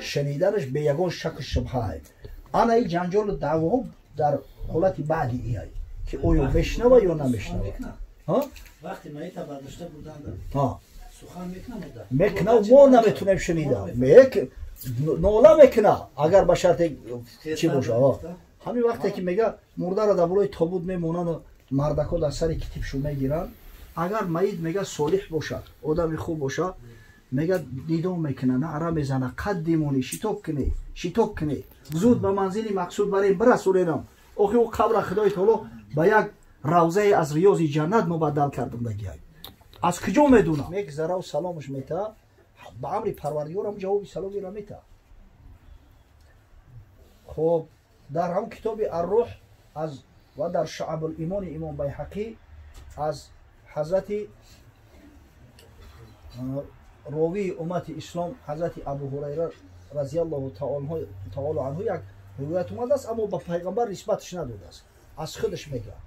Шуниданаш бе ягон шаку шубҳа. Ана ин ҷанҷолу даъвоҳо дар ҳолати баъди ияй, ки оё мешунава ё намешунава. Вақти маита бардошта бурданд, сухан мекунад, мо наметунем шунида, нола мекуна, агар ба шарте чӣ боша. Ҳамин вақте ки мега мурдаро дар болои тобут мемонанд, мардако дар сари китибшу мегиранд, агар маит мега солиҳ бошад, одами хуб бошад, мега нидо мекуна, наъра мезана: «Қаддимунӣ, шитоб кунӣ, шитоб кунӣ, зуд ба манзили мақсуд барем, бирасоненам». Охи ӯ қабра Худои таоло ба як равзае аз риёзи ҷаннат мубаддал кардамдагиай, аз куҷо медуна? Мегзараву саломаш мета, ба амри Парвардигорам ҷавоби саломеро мета. Хоб, дар ҳамн китоби Аррӯҳ аз ва дар Шуъабулимони имом Байҳақӣ аз ҳазрати ровии уммати ислом, ҳазрати Абу Ҳурайра разиаллоҳу таоло анҳу, як ривоят омадааст, аммо ба пайғамбар нисбаташ надодааст, аз худаш мегӯяд.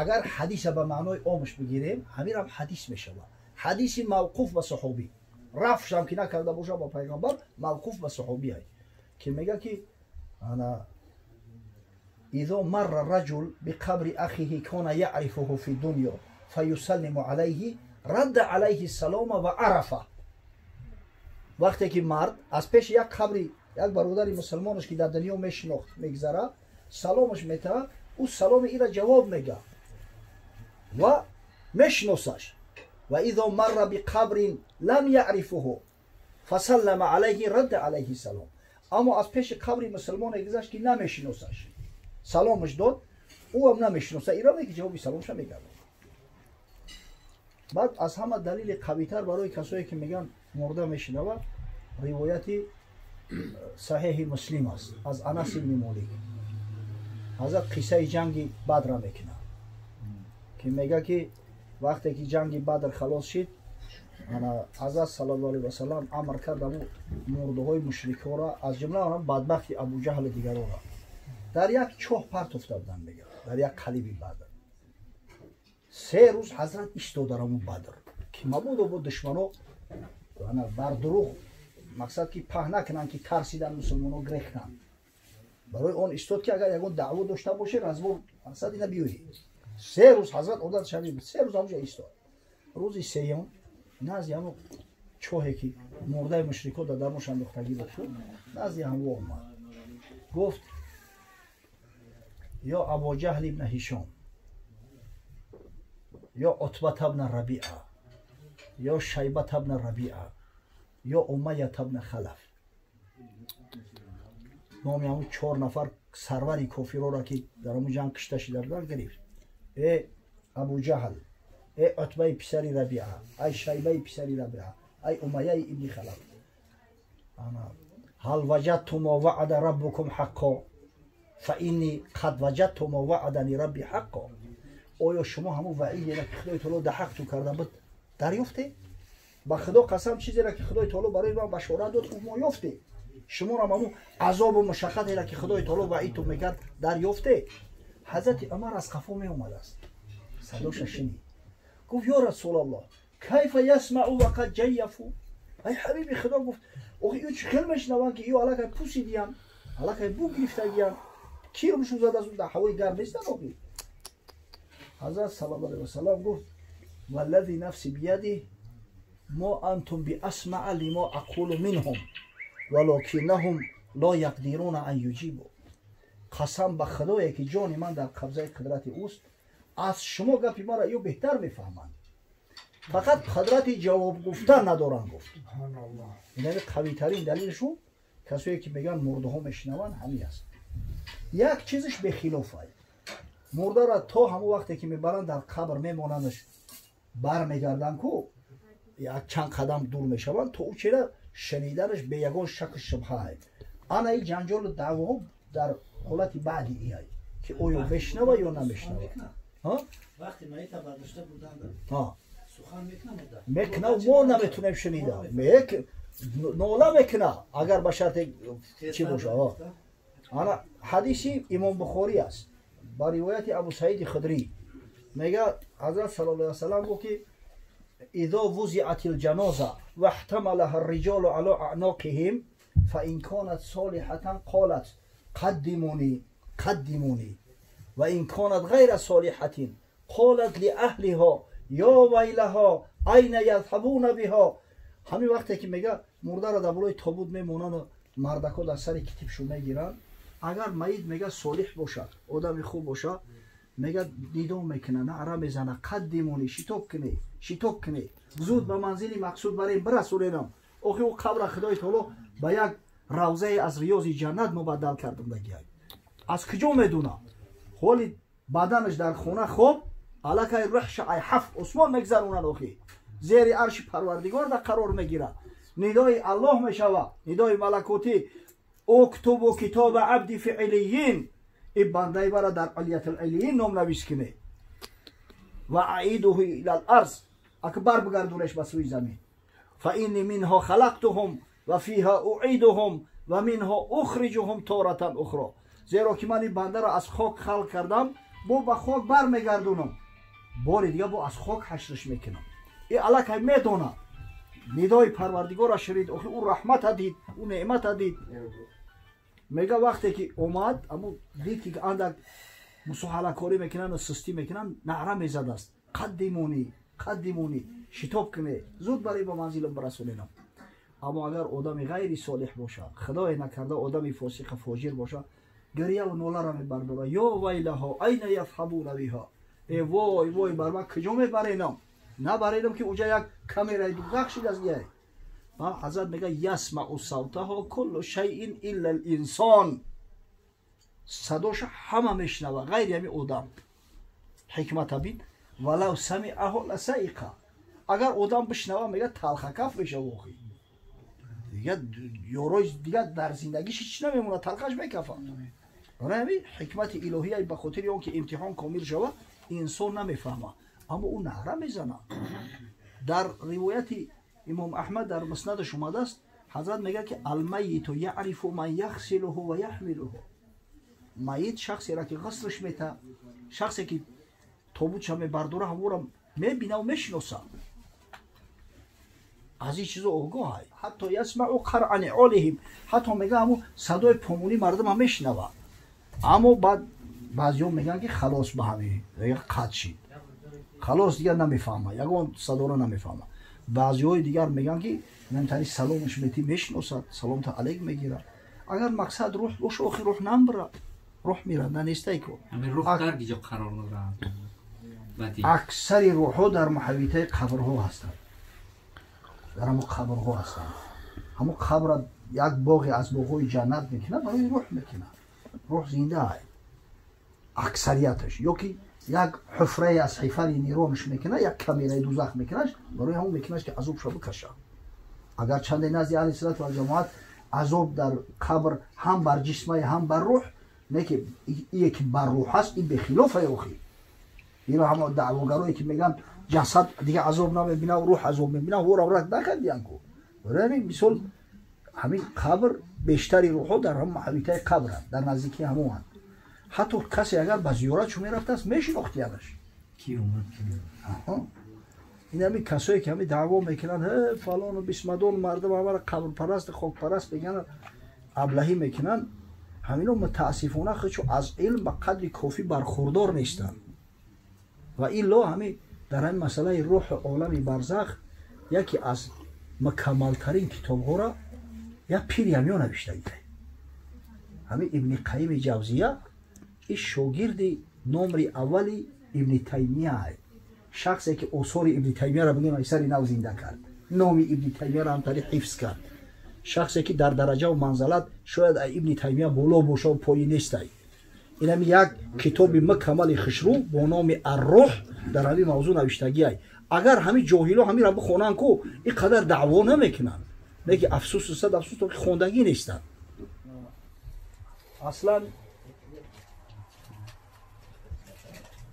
Агар ҳадиса ба маънои омаш бигирем, ҳаминам ҳадис мешавад, ҳадиси мавқуф ба саҳобӣ, рафшам ки накарда боша ба пайғамбар, мавқуф ба саҳобӣ, ки мега ки ана إذا مر الرجل بقبر أخيه كان يعرفه في الدنيا فيسلم عليه رد عليه السلام وعرفه. Вақте ки мард аз пеши як қабри як бародари мусулмонаш, ки дар дунё мешинохт, мегзара, саломаш метаҳад, ӯ саломи ира ҷавоб мега ва мешиносаш. وإذا مر بقبر لم يعرفه فسلم عليه رد عليه السلام. Аммо аз пеши қабри мусулмоне гузашт, ки намешиносаш, саломаш дод, ӯ ҳам намешиноса ира, ки ҷавоби саломша мегардад. Баъд аз ҳама далили қавитар барои касое, ки мегӯянд мурда мешинавад, ривояти Саҳеҳи Муслим аст аз Анас ибни Молик. Ҳазрат қиссаи ҷанги Бадра мекунад, ки мега ки вақте ки ҷанги Бадр халос шид, ҳазрат саллаллоҳу алайҳи васалам амр кард, аму мурдаҳои мушрикҳоро, аз ҷумла бадбахти Абуҷаҳли дигарора, дар як чоҳ партофта буданд. Мега дар як қалиби Бадр 3 рӯз ҳазрат истод дар аму Бадр, ки мабодо бо душмано бар дурӯғ мақсад ки паҳн накунанд, ки тарсидан мусулмоно, грехтанд. Барои он истод, ки агар ягон даъво дошта боше, разбор мақсад ина биёӣ. 3 рӯз ҳазрат одат шави, 3 рӯз ҳамуҷа истод. Рӯзи сеюм назди ҳамо чоҳе, ки мурдаи мушрико дар дармош андохтагӣ буд, назди ҳамво омад, гуфт: «Ё Абуҷаҳл ибна Ҳишом, ё Утбата бна Рабиа, ё Шайбата бна Рабиа, ё Умайята бна Халаф». Номи ҳамун чор нафар сарвари кофирора, ки дар ҳамун ҷанг кишта шида буданд, гирифт: «Э Абуҷаҳл, э Утбаи писари Рабиа, ай Шайбаи писари Рабиа, ай Умайяи ибни Халаф, هل وجدتم ما وعد ربكم حقا؟ فإني قد وجدت ما وعدني ربي حقا». Оё шумо ҳамун ваъидеро, ки Худои таоло дар ҳақту карда буд, дарёфте? Ба Худо қасам, чизеро, ки Худои таоло барои ман башорат дод, мо ёфте. Шуморам ҳамун азобу мушаққатеро, ки Худои таоло ваъидту мекард, дарёфте? Ҳазрати Умар аз қафо меомадааст, садоша шинид, гуфт: «Ё Расулаллоҳ, كيف يسمع وقد جيفوا؟» Ай ҳабиби Худо, гуфт, охи ё чӣ хел мешунаванд, ки ё аллакай пусидиян, аллакай бу гирифтагиян, кирмшун задааст, дар ҳавои гарм нестанд охи. Ҳазрат саллаллоҳу алайҳи васалам гуфт: «والذي نفسي بيده ما أنتم بأسمع لما أقول منهم ولكنهم لا يقدرون أن يجيبوا». Қасам ба Худое, ки ҷони ман дар қабзаи қудрати ӯст, аз шумо гапи маро ё беҳтар мефаҳманд, фақат қудрати ҷавоб гуфтан надоранд, гуфт. Инами қавитарин далилшун касое, ки мегӯянд мурдаҳо мешунаванд, ҳамин аст. Як чизиш бехилофай: мурдара то ҳамон вақте ки мебаранд, дар қабр мемонандаш, бармегарданд ку як чанд қадам дур мешаванд, то ӯ чера шуниданаш бе ягон шаку шубҳа. Ана ин ҷанҷолу даъвоҳо дар ҳолати баъди ияй, ки оё мешунава ё намешунава. Вақти маита бардошта бурданд, сухан мекуна, мо наметунем шунида, нола мекуна, агар ба шарте чӣ боша. Ана ҳадиси имом Бухорӣ аст ба ривояти Абу Саиди Худрӣ, мега ҳазрат саллаллоҳу алайҳи васалам гуфт, ки إذا وزعت الجنازة واحتملها الرجال على أعناقهم فإن كانت صالحة قالت قدموني قدموني وإن كانت غير صالحة قالت لأهلها يا ويلها أين يذهبون بها. همین وقتی که میگه مرده را در بالای تابوت میمونن و مردکا در سر کتیبشو میگیرن، اگر میت میگه صالح باشه، آدم خوب باشه، میگه ندا میکنه، نعره میزنه، قدمونی، شتاب کنی، شتاب کنی، زود به منزل مقصود بریم برسونیم. آخه او قبر خدای تعالی به یک روضه از ریاض جنت مبدل کردم دیگه. از کجا میدونه؟ حالی بدنش در خونه خوب، الکی روحش ای هفت آسمان میگذرونن، آخه زیر عرش پروردگار در قرار میگیره، ندای الله میشوه، ندای ملکوتی، اکتب کتاب عبدی فی علیین، این بنده برا در علیت العلیین نام نویس کنه و اعیده الی الارض، اکبر بگردونش به سوی زمین، فانی منها خلقتهم و فیها اعیدهم و منها اخرجهم تارة اخرى، زیرا که من این بنده را از خاک خلق کردم، با به خاک برمیگردونم، بار دیگه با از خاک حشرش میکنم. این الکی میدونه ندای پروردگار را شنید، آخه او رحمت دید، او نعمت دید. میگه وقتی که اومد اما دید که اندک مساهله کاری میکنن و سستی میکنن، نعره میزد است، قدمونی قدمونی، شتاب کنه، زود برای به منزلم برسونینم. اما اگر آدم غیر صالح باشه، خدای نکرده آدم فاسق فاجر باشه، گریه و ناله را میبرداره، یا ویلها این یذهبون بها، ای وای وای بر من کجا میبرینم، نبرینم که اونجا یک کامرای دوزخ شد از دیگه. حضرت میگه یسمع صوتها کل شیء الا الانسان، صداش همه میشنوه غیر همین آدم. حکمت بین، ولو سمعه لصعق، اگر آدم بشنوه میگه تلخکف میشه، واقعی دیگه یاروی دیگه در زندگیش هیچ نمیمونه، تلخش میکفه. برای همین حکمت الهیه به خاطر اون که امتحان کامل شوه انسان نمیفهمه، اما او نعره میزنه. در روایت امام احمد در مسندش اومده است، حضرت میگه که المیت یعرف من یغسله و یحمله، میت شخصی را که غسلش میته، شخصی که تابوتش میبرداره همون را میبینه و میشناسه، از این چیزا آگاه. حتی یسمع قرع نعالهم، حتی میگه همون صدای پامونی مردم هم میشنوه. اما بعد بعضیا میگن که خلاص به همین دیگه قطع شد، خلاص دیگه نمیفهمه، یگان صدا رو نمیفهمه. بعضیای دیگر میگن که نمیتونی سلامش میتی میشناسد، سلام تا علیک میگیره. اگر مقصد روح باشه، آخر روح نمیره، روح میره نه نیسته کو. همین روح در کجا قرار داره؟ اکثر روح ها در محوطه قبرها هستند، در همون قبرها هستند. همون قبر یک باغ از باغ‌های جنت میکنه، برای روح میکنه، روح زنده است اکثریتش. یا که یک حفره از حفر نیرانش میکنه، یک کمیره دوزخ میکنه، برای همون میکنه که عذابش بکشه. اگر چند نزد اهل سنت و جماعت عذاب در قبر هم بر جسمه هم بر روح، نه که یکی بر روح هست، این به خلاف اوخی. اینا هم دعواگرایی که میگن جسد دیگه عذاب نمیبینه و روح عذاب میبینه، او را رد نکردن کو. برای همین مثال همین قبر بیشتری روح ها در هم محوطه قبر، در نزدیکی همون. حتی کسی اگر به زیارت چون میرفت است میشناختیانش. کی اومد کی؟ این همین کسایی که همین دعوا میکنن، فلان و بسمدون، مردم همه را قبر پرست خاک پرست میگن، ابلهی میکنن، همینا متاسفانه خودشو از علم به قدر کافی برخوردار نیستن. و ایلا همین در همین مسئله روح عالم برزخ یکی از مکملترین کتاب ها را یک پیری همیان نوشته ایده. همین ابن قیم جوزیه این شاگرد نمر اولی ابن تیمیه است، شخصی که آثار ابن تیمیه را بگیم سر نو زنده کرد، نام ابن تیمیه را هم تاریخ حفظ کرد، شخصی که در درجه و منزلت شاید ابن تیمیه بالا باشه و پایین نیست. این هم یک کتاب مکمل خشرو با نام الروح در همین موضوع نوشتگی است. اگر همین جاهلا همین را بخونن کو اینقدر دعوا نمیکنن، نه که افسوس صد افسوس تو که خوندگی نیستن. اصلا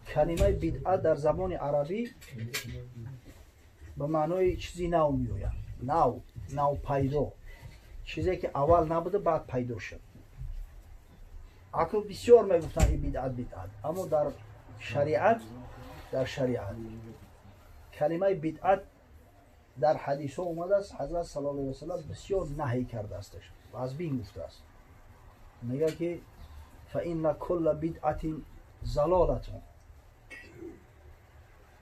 کلمه بدعت در زبان عربی به معنای چیزی نو میآید، نو، نو پیدا، چیزی که اول نبوده بعد پیدا شد. اکنون بسیار میگفتن این بدعت بدعت، اما در شریعت، در شریعت کلمه بدعت Дар ҳадисҳо омадааст, ҳазрат саллаллоҳу алайҳи васаллам бисёр наҳй кардаасташ ва аз бин гуфтааст. Мегӯяд ки фаинна кулла бидъатин залолатун,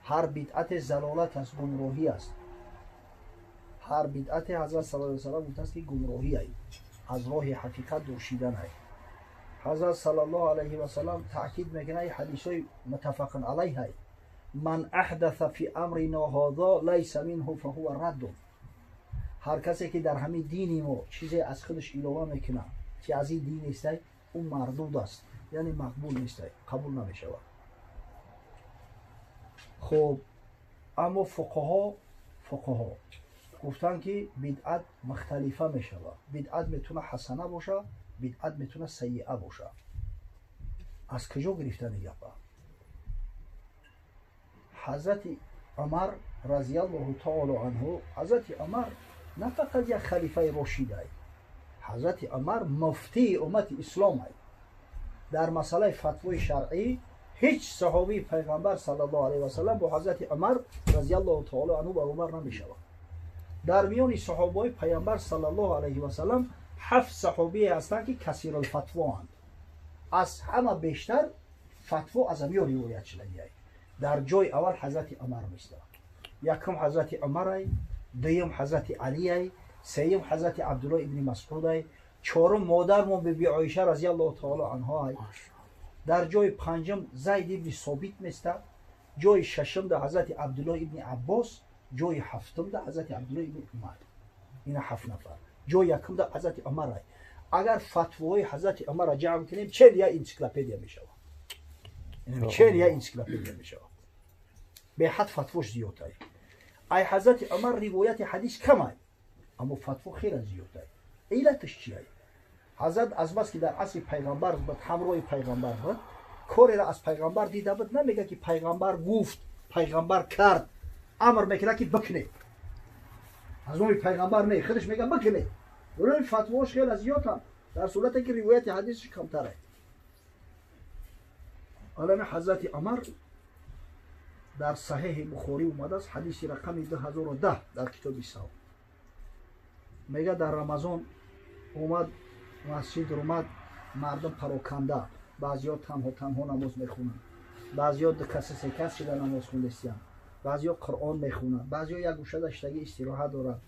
ҳар бидъате залолат аст, гумроҳӣ аст. Ҳар бидъате ҳазрат саллаллоҳу алайҳи васаллам гуфтааст ки гумроҳӣ ай, аз роҳи ҳақиқат дур шидан ай. Ҳазрат саллаллоҳу алайҳи васаллам таъкид мекунад, ҳадисҳои муттафақун алайҳ ай: ман аҳдаса фи амрино ҳозо лайса минҳу фаҳува раддун. Ҳар касе ки дар ҳамин дини мо чизе аз худаш илова мекунад, ки аз ин дин нестай, ӯ мардуд аст, яъне мақбул нестай, қабул намешавад. Хуб, аммо фуқаҳо гуфтанд ки бидъат мухталифа мешавад. Бидъат метавона ҳасана боша, бидъат метавона сайиа боша. Аз куҷо гирифтани гапа? Ҳазрати Умар разияллоҳу таоло анҳу, ҳазрати Умар на фақат як халифаи рошид ай, ҳазрати Умар муфтии уммати ислом ай. Дар масъалаи фатвои шаръӣ ҳеҷ саҳобии пайғамбар саллаллоҳу алайҳи васаллам бо ҳазрати Умар разияллоҳу таоло анҳу баробар намешавад. Дар миёни саҳобаҳои пайғамбар саллаллоҳу алайҳи васаллам 7 саҳобие ҳастанд ки касирулфатвоанд. Аз ҳама бештар фатво аз ҳамиё ривоят шудагиай. Дар ҷои аввал ҳазрати Умар меистад. Якум ҳазрати Умарай, дуюм ҳазрати Алиай, сеюм ҳазрати Абдуллоҳ ибни Масъудай, чорум модармон биби Оиша разияллоҳу таоло анҳоай. Дар ҷои панҷум Зайд ибни Собит меистад, ҷои шашум да ҳазрати Абдуллоҳ ибни Аббос, ҷои ҳафтум да ҳазрати Абдуллоҳ ибни Умар. Ина 7 нафар. Ҷои якум да ҳазрати Умарай. Агар фатвоҳои ҳазрати Умарро ҷамъ кунем, 41 энсиклопедия мешавад. 41 энсиклопедия мешавад. Беҳад фатвош зиёд ай. Ай ҳазрати Умар ривояти ҳадис кам ай, аммо фатво хеле зиёд ай. Иллаташ чи ай? Ҳазрат аз бас ки дар асри пайғамбар буд, ҳамроҳи пайғамбар буд, кореро аз пайғамбар дида буд, намегӯяд ки пайғамбар гуфт, пайғамбар кард, амр мекунад ки бикунед. Аз номи пайғамбар не, худаш мегӯяд бикунед. Барои фатвош хеле зиёданд, дар сурате ки ривояти ҳадисаш камтар ай. Алами ҳазрати Умар дар саҳеҳи Бухорӣ омадааст, ҳадиси рақами 2010 дар китоби савм. Мегӯяд дар Рамазон омад масҷид омад, мардум пароканда, баъзиҳо танҳо танҳо намоз мехонанд, баъзиҳо ду каса се кас шуда намоз хондестиянд, баъзиҳо Қуръон мехонанд, баъзиҳо як гӯшада шидаги истироҳат доранд.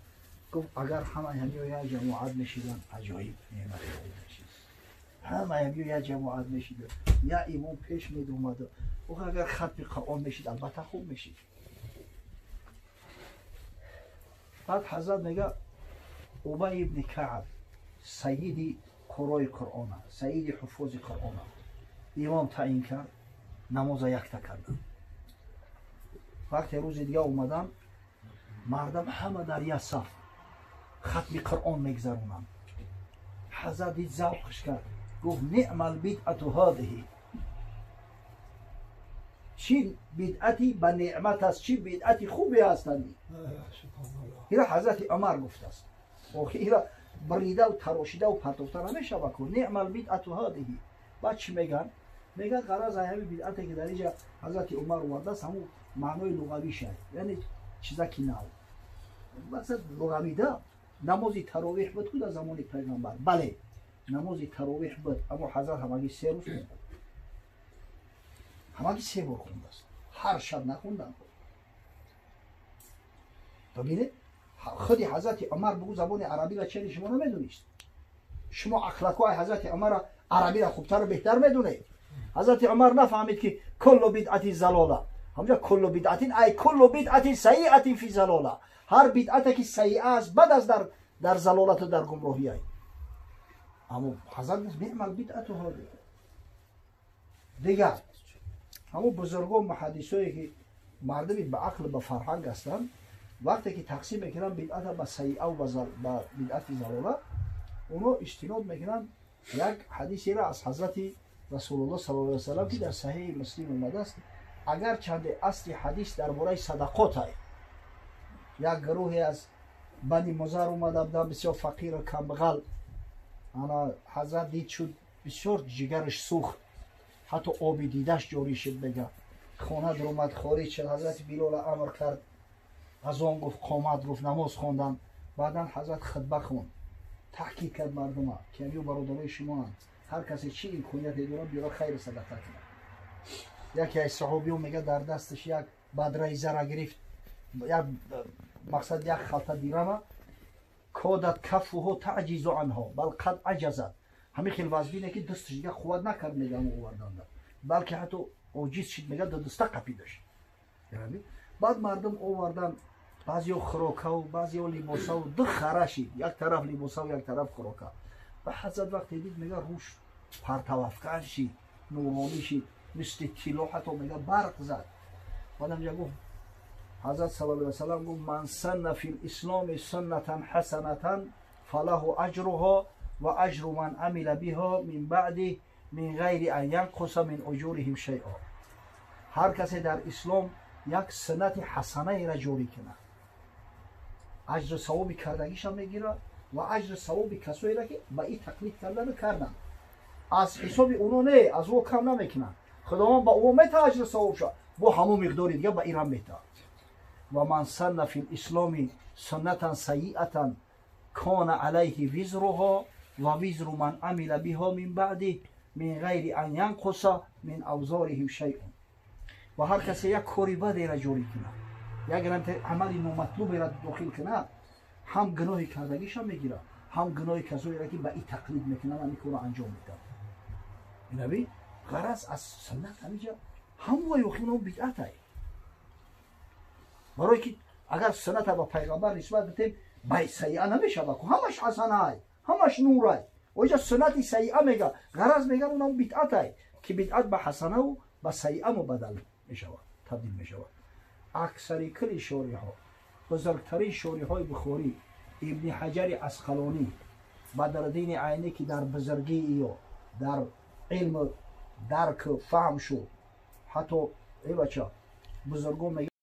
Гуфт агар ҳамаи ҳамиё як ҷамоат мешиданд, аҷоиб неъмати хуб мешид. Ҳамаи ҳамиё як ҷамоат мешиданд, як имом пеш медомад. Агар хатми Қуръон мешид, албатта хуб мешид. Баъд ҳазрат мегӯяд Убай ибни Каъб сайиди қурои Қуръона, сайиди ҳуффози Қуръона, имом таъин кард, намоза якта карданд. Вақте рӯзи дига омаданд, мардам ҳама дар як саф хатми Қуръон мегзаронанд. Ҳазрат дид, завқш кард, гуфт неъмал бидъату ҳадиҳи, чӣ бидъати ба неъмат аст, чӣ бидъати хубе ҳастанд. Ира ҳазрати Умар гуфтааст. Охи ира бридаву тарошидаву партофта намешавад ку. Неъмал бидъату ҳадиҳи. Баъд чӣ мегӯянд? Мегӯянд ғараз ай ҳамин бидъате ки дар инҷа ҳазрати Умар овардааст, ҳамун маънои луғавишай, яъне чизаки нав. Масалан луғавида намози таровиҳ буд ку дар замони пайғамбар? Бале, намози таровиҳ буд, аммо ҳазрат ҳамагӣ 3 рӯз хонд. Ҳамагӣ 3 бор хондааст, ҳар шаб нахонданд. Бибинед, худи ҳазрати Умар бугу забони арабиро чери шумо намедонист. Шумо ақлакҳои ҳазрати Умарро арабиро хубтару беҳтар медонед. Ҳазрати Умар нафаҳмид ки куллу бидъати залола, ҳамҷа куллу бидъатин ай куллу бидъатин сайиатин фи залола, ҳар бидъате ки сайиа аст, бад аст дар залолату дар гумроҳӣ ай. Аммо ҳазрат гуфт неъмал бидъату ҳодиҳ. Дигар ҳамон бузургон муҳаддисое ки мардуми ба ақл ба фарҳанг ҳастанд, вақте ки тақсим мекунанд бидъата ба сайиа ва ба бидъати залола, оно истинод мекунанд як ҳадисеро аз ҳазрати Расулуллоҳ саллаллоҳу алайҳи васаллам ки дар саҳеҳи Муслим омадааст. Агар чанде асли ҳадис дар бораи садақот ай, як гурӯҳе аз Бани Музар омада буданд, бисёр фақиру камбағал. Ана ҳазрат дид шуд, бисёр ҷигараш сӯхт, ҳатто оби дидаш ҷорӣ шуд. Мега хона даромад, хориҷ шуд, ҳазрати Билола амр кард, Азон гуфт, қомат гуфт, намоз хондан. Баъдан ҳазрат хутба хонд, таъкид кард мардума, ки амиё бародарои шумоанд, ҳар касе чӣ имконияте дорад, биёра хайру садақа кунад. Яке аз саҳобиён мега, дар дасташ як бадраи зара гирифт, як мақсад як халта дирама, кодат каффуҳу таъҷизу анҳо бал қад аҷазат. Ҳамин хел вазбине ки дасташ дига қувват накард, мега, ҳамон оварданда, балки ҳатто оҷиз шид, мега, да даста қапидаш. Баъд мардум овардан, баъзеҳо хӯрокаву баъзеҳо либосаву, ду хара шид, як тараф либосаву, як тараф хӯрока. Ба ҳазрат вақте дид, мега, рӯш партавафкан шид, нуронӣ шид, мисли тилло, ҳатто мега, барқ зад. Баъдам ҷа гуфт ҳазрат саллаллоҳу алайҳи васаллам, гуфт: ман санна фи лисломи суннатан ҳасанатан фалаҳу аҷруҳо ва аҷру ман амила биҳо мин баъди мин ғайри ан янқуса мин уҷуриҳим шайъо. Ҳар касе дар ислом як суннати ҳасанаеро ҷорӣ кунад, аҷру савоби кардагиша мегирад ва аҷру савоби касоеро, ки ба ин тақлид кардану карданд. Аз ҳисоби оно не, аз ӯ кам намекунанд, худованд ба ӯ мета аҷру савобша, бо ҳамон миқдори дига ба ирам мета. Ва ман санна фи лисломи суннатан сайиатан кона алайҳи визруҳо ва визру ман амила биҳо мин баъди мин ғайри ан янқуса мин авзориҳим шайъун. Ва ҳар касе як кори бадеро ҷорӣ кунад, як амали номатлуберо дохил кунад, ҳам гуноҳи кардагиша мегирад, ҳам гуноҳи касоеро, ки ба ин тақлид мекунанд, ҳамин корро анҷом медиҳанд. Инаби ғараз аз суннат ҳамиҷа ҳамвай охир бидъатай, барое ки агар сунната ба пайғамбар нисбат бидем, ба сайиа намешавад, ҳамаш ҳасанай, ҳамаш нурай. Оиҷа суннати сайиа мега, ғараз меган унам бидъатай, ки бидъат ба ҳасанаву ба сайиа мубаддал мешавад, табдил мешавад. Аксари кулли шориҳо, бузургтарин шориҳои Бухорӣ, Ибни Ҳаҷари Асқалонӣ, Бадриддини Айнӣ, ки дар бузургии ё дар илму дарку фаҳм шуд, ҳатто э бача бузургон.